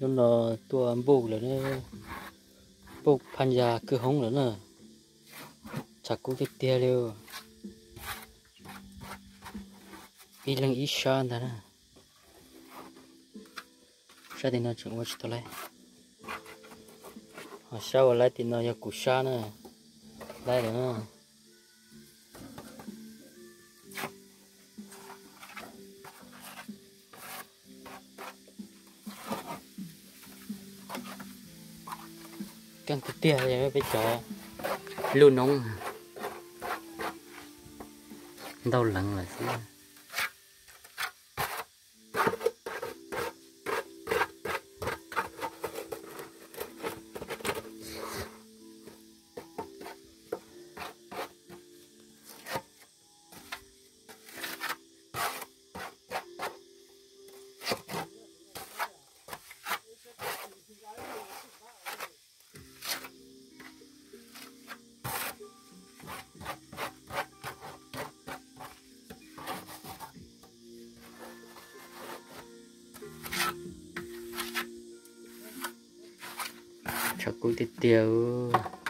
Hnub no tuaj npuj lawm na, npuj phaj ntsa kwj hoob lawm na. Tshav kub tiag tiag li. Ib leeg ib sab ntag na. Sab tim no tseem ua tsis tau laib. Ho sab ua laib tim no yog kuv sab na. Laib lawm na. Keej tiag tiag peb cov lub noob ntau leev lawm xwb. Tshav kub tiag tiag.